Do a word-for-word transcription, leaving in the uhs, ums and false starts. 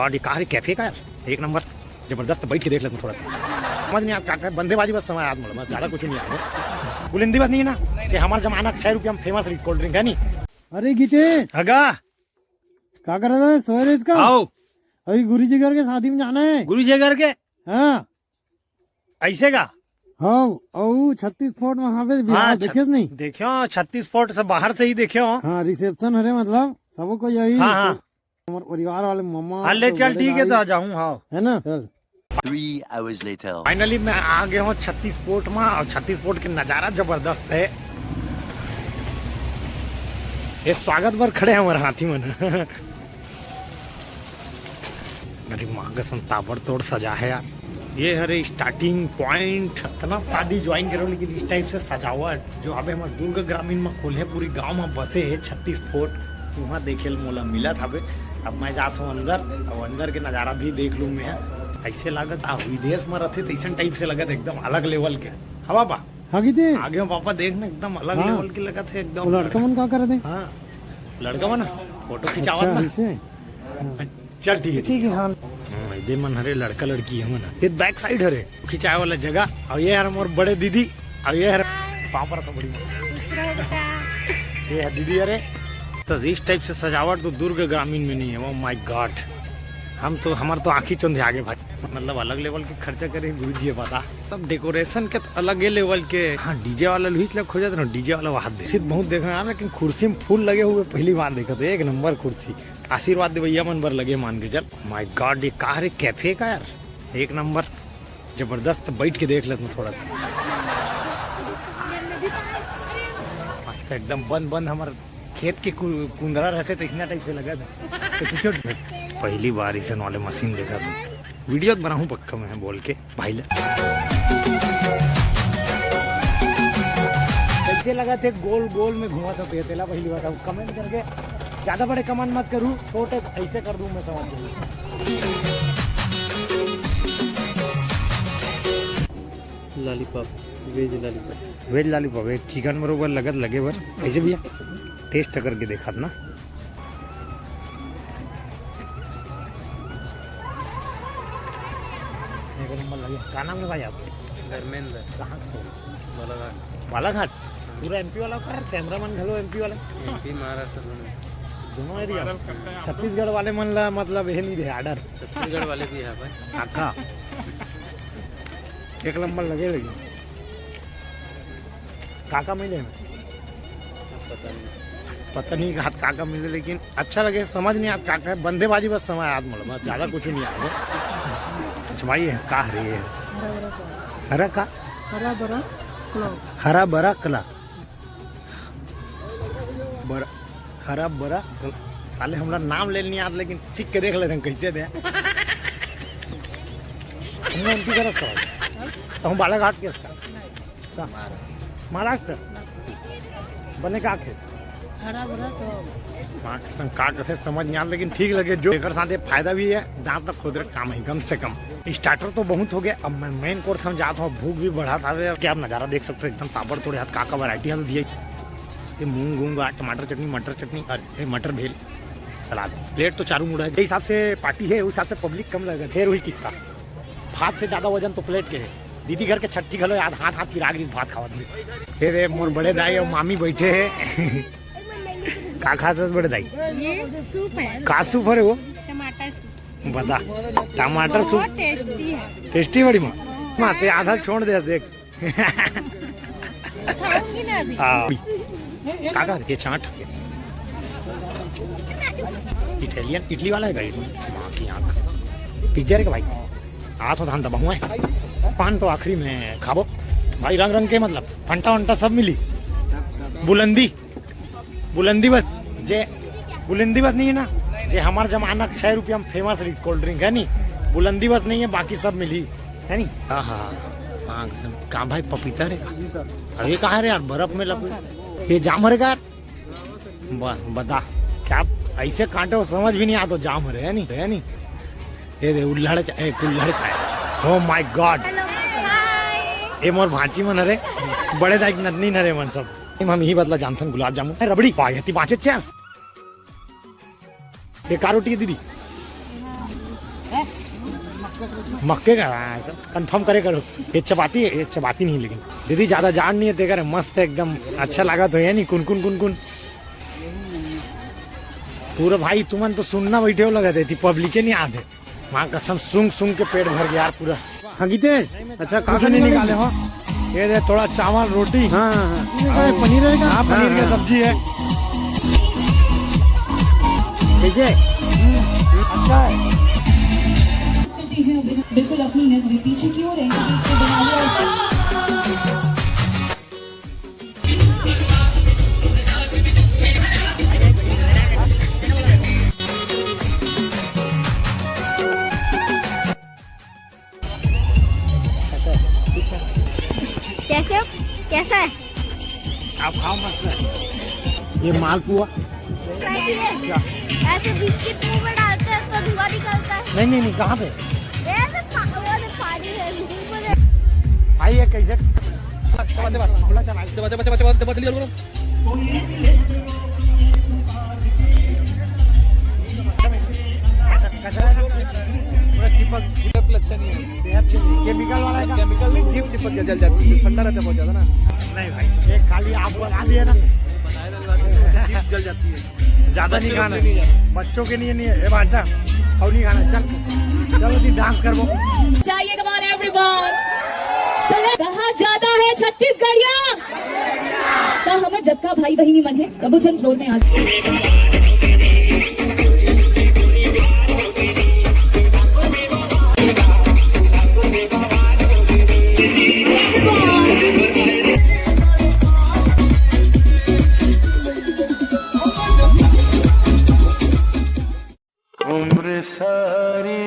अरे का रे, कैफे का यार, एक नंबर, जबरदस्त। बैठ के देख लेते थोड़ा। समझ नहीं आता क्या है, बंदे बाजी बस समय याद मोला, बस ज्यादा कुछ नहीं याद है। बुलंदी बस नहीं है ना, कि हमारे जमाना छह रुपया में फेमस रही कोल्ड ड्रिंक, है नहीं? अरे गीतेश, अगा। का कर रहा है? सोए रहे इसका? आओ। अभी गुरु जी घर के शादी में जाना है। गुरु जी घर के? हाँ। ऐसे का? हाँ, और छत्तीस फोर्ट वहाँ पे भी हाँ, हाँ, देखे नहीं? देखियो, छत्तीस फोर्ट से बाहर से ही देखियो। हाँ, रिसेप्शन हरे, मतलब सबको यही हाँ, हाँ। हमारे परिवार वाले मम्मा हाँ, ले सब चल, बड़े ठीक है, भाई। तो आ जाऊँ, हाँ। है ना? चल। Three hours later. फाइनली मैं आ गया हूँ छत्तीस फोर्ट में, और छत्तीस फोर्ट के नजारा जबरदस्त है। ये स्वागत बर खड़े हैं हमारे हाथी मन। अरे माँ कसम, ताबड़तोड़ सजा है यार। ये हरे स्टार्टिंग पॉइंट। इतना शादी ज्वाइन करो, लेकिन इस टाइप से सजावट जो अबे हमर दुर्ग ग्रामीण में खोले, पूरी गांव में बसे है छत्तीस फोर्ट, वहाँ देखे ल मोला मिलत हवे। अब मैं जात हूँ अंदर, अब अंदर के नजारा भी देख लूँ मैं। ऐसे लागत आ विदेश में रहते तैसन टाइप से लगत, एकदम अलग लेवल के। हवा बा हाँ, गीतेश। आगे में पापा देखना, एकदम अलग हाँ। लेवल के लगत है एकदम। वो लड़का मन का करत है? हाँ, लड़का मन फोटो खिंचावत अच्छा, ना। ऐसे? हाँ। चल ठीक है, ठीक है, हाँ। हाँ, दे मन हरे लड़का लड़की है मन। ये बैक साइड हरे खिंचाए वाला जगह, और ये हरे मोर बड़े दीदी, और ये हरे पापड़ तो बड़ी दूसरा बेटा। ये है दीदी हरे। तो इस टाइप से सजावट तो दुर्ग ग्रामीण में नहीं है। Oh my God, हम तो, हमार तो आँखी चंधे आगे भाई, मतलब अलग लेवल के खर्चा करे गुरु जी, पता। सब डेकोरेशन के तो अलग ही लेवल के। हाँ, डीजे वाला लुहिस लग हो जाता ना, डीजे वाला वहाँ दे सीट बहुत देखा यार, लेकिन कुर्सी में फूल लगे हुए पहली बार देखा, तो एक नंबर कुर्सी। आशीर्वाद दे भैया मन बर लगे, मान के चल। My God, ये का रे, कैफे का यार, एक नंबर जबरदस्त। बैठ के देख लेते थोड़ा। मस्त एकदम बंद बंद, हमारे खेत के कु-, कुंदरा रहते तो इतना टाइप से लगा था। तो कुछ पहली बार इसन वाले मशीन देखा था, वीडियो बनाऊँ पक्का मैं बोल के भाई ला। कैसे लगा थे गोल गोल में घुमा था तेला, पहली बात कमेंट करके। ज्यादा बड़े कमेंट मत करूँ, छोटे ऐसे कर दूँ मैं, समझ गई। Lollipop, veg lollipop. Veg lollipop, एक चिकन बरोबर लगत लगे बर। कैसे भैया, टेस्ट करके देखा ना। एक नंबर लगे। का नाम है भाई आपको? धर्मेंद्र। कहाँ से? बालाघाट। बालाघाट? पूरा एमपी वाला का कैमरामैन घलो एमपी वाला? एमपी महाराष्ट्र दोनों। दोनों एरिया। छत्तीसगढ़ वाले मन ला मतलब ये नहीं रहे ऑर्डर। छत्तीसगढ़ वाले भी है भाई। काका। एक नंबर लगे लेकिन। काका मिले ना? पता नहीं। पता नहीं हाथ काका मिले, लेकिन अच्छा लगे, समझ नहीं आता काका है। बंदे बाजी बस समय याद मोला, बस ज्यादा कुछ नहीं याद है। अच्छा भाई है, का हरे ये? हरा भरा कला। हरा का? हरा भरा कला। हरा भरा कला। बर-, हरा भरा कला। साले हमरा नाम ले नहीं याद, लेकिन ठीक के देख लेते हैं कैसे दे। हम एमपी का रखता हूँ। तो हम बालाघाट के रखता। का? महाराष्ट्र। बने का खे? हरा भरा तो। माँ कसम का कथे समझ नहीं आत, लेकिन ठीक लगे जो एकर साथे फायदा भी है, दांत तक खोदे काम है कम से कम। स्टार्टर तो बहुत हो गया, अब मैं मेन कोर्स हम जात हूँ, भूख भी बढ़ात हवे। क्या आप नजारा देख सकते हो, एकदम ताबड़तोड़ हाथ का का वैरायटी हम दिए। ये मूंग वूंग, टमाटर चटनी, मटर चटनी, अरे मटर भेल, सलाद। प्लेट तो चारू मुड़ा है, जे हिसाब से पार्टी है उस हिसाब से पब्लिक कम लगे, फिर वही किस्सा। भात से ज्यादा वजन तो प्लेट के है। दीदी घर के छट्ठी घलो याद, हाथ हाथ पिरा गई भात खावत में। ये रे मोर बड़े दाई और मामी बैठे हैं। का खात हस बड़े दाई? ये सूप है। का सूप हरे वो? टमाटर सूप। बता, टमाटर सूप। बहुत टेस्टी है। टेस्टी बड़ी माँ। माँ ते आधा छोड़ दे देख। खाऊंगी ना अभी। हाँ। का का ये चाट? इटालियन, इटली वाला है भाई। माँ की आँख। पिज्जा रे भाई। आ तो धान दबा हुआ है। पान तो आखिरी में खाबो। भाई रंग रंग के मतलब फंटा वंटा सब मिली। बुलंदी, बुलंदी बस, जे बुलंदी बस नहीं है ना, जे हमार जमाना छह रुपया में फेमस रही कोल्ड ड्रिंक है नी, बुलंदी बस नहीं है, बाकी सब मिली है नी। हाँ हाँ हाँ, कसम। का भाई पपीता रे? जी सर। अरे कहाँ रे यार, बर्फ में लग। ये जाम रे का यार? ब-, बता, क्या ऐसे कांटे हो, समझ भी नहीं आता, जाम रे है नी, है नी। ये दे उल्लड़ चा-, ए, कुल्लड़ चाय। Oh my God। हेलो, हाय। ये मोर भांची मन हरे, बड़े दाई के नतनी हरे मन सब। हम यही बदला जानथन गुलाब जामुन। ए, रबड़ी, वाह, ये ती बाँचे चा। ये का रोटी है दीदी? हाँ, मक्के का, हाँ, कंफर्म करे करो। ये चपाती है, ये चपाती नहीं, लेकिन दीदी ज्यादा जाड़ नहीं है, तेकर मस्त है एकदम, अच्छा लागत हो, यानी कुनकुन कुनकुन। पूरा भाई तुमन तो सुनना बैठे हो, लगा देती पब्लिक नहीं आते। माँ कसम, सूंघ सूंघ के पेट भर गया यार पूरा। हाँ गीतेश, अच्छा, का का नहीं निकाले हो? ये दे, थोड़ा चावल, रोटी। हाँ, हाँ, हाँ। ये पनीर है क्या? हाँ, पनीर की सब्जी है। कैसे? अच्छा है। बिल्कुल अपनी नजरें पीछे की ओर है। कैसे हो? कैसा है? आप खाओ, मस्त है। ये मालपुआ। क्या? ऐसे बिस्किट मुंह में डालते हैं तो धुआं निकलता है। नहीं, नहीं, नहीं, कहाँ पे? ऐसे पा-, वो तो पानी है, मुंह में। भाई, ये कैसे? पूरा चिपक, चिपक अच्छा नहीं है। सेहत के लिए केमिकल वाला है का? केमिकल नहीं, जीभ चिपक के जल जाती है, ठंडा रहता है बहुत ज्यादा ना। नहीं भाई, ये खाली आप बना दिए ना। जीभ जल जाती है। ज्यादा नहीं खाना है। बच्चों के लिए नहीं है ये बात। और नहीं खाना, चल। चलो जी, डांस करबो। चाहिए, come on everyone। कहा जाता है छत्तीसगढ़िया, का हमर जतका भाई बहिनी मन हे, सबो झन फ्लोर में आ जाओ। उम्र सारी